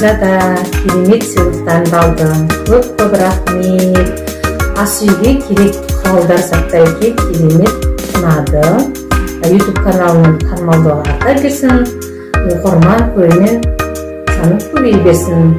Гүлзада, керемет сыйлықтарыңды алдым. Көп-көп рахмет. Ас үйге керек құралдар заттар екен, керемет ұнады. YouTube каналының танымалдығы арта берсін, оқырман, көрермен саны көбейе берсін.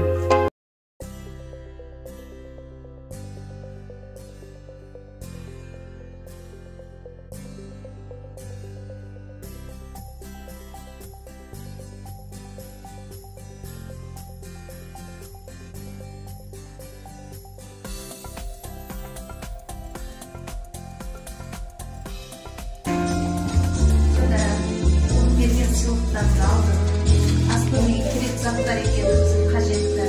Берген сыйлықтарды алдым. Ас бөлмеге керек заттар екен, бізге қажетті.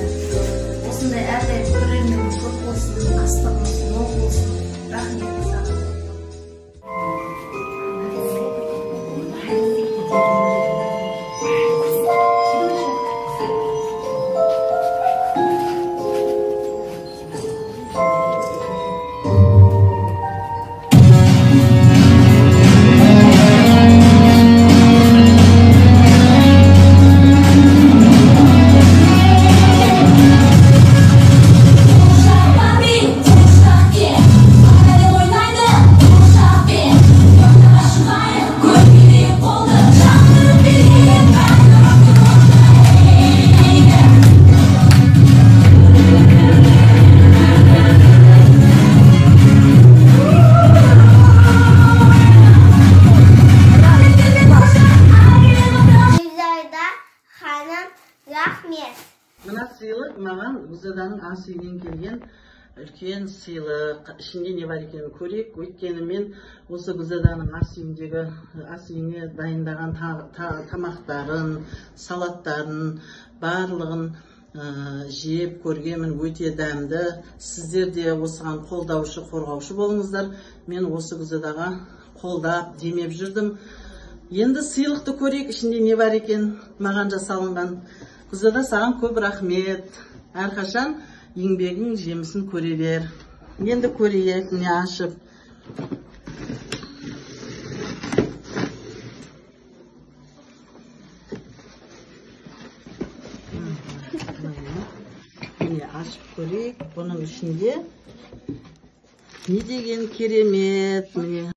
Осындай әрдайым көрерменіміз көп болсын, астығымыз мол болсын. Рахмет саған. Мына сыйлық маған Гүлзаданың ас үйінен келген үлкен сыйлық. Ішінде не бар екенін көрейік. Өйткені мен осы Гүлзаданың ас үйіндегі ас үйіне дайындаған тамақтарын, салаттарын барлығын жеп көргенмін, өте дәмді. Сіздер де осыған қолдаушы, қорғаушы болыңыздар. Мен осы Гүлзадаға қолдап, демеп жүрдім. Енді сыйлықты көрейік, ішінде не бар екен, маған жасалынған. Гүлзада, саған көп рахмет. Әрқашан еңбегің жемісін көре бер. Енді көрейік, міне ашып. Міне ашып көрейік. Бұның ішінде не деген керемет, міне.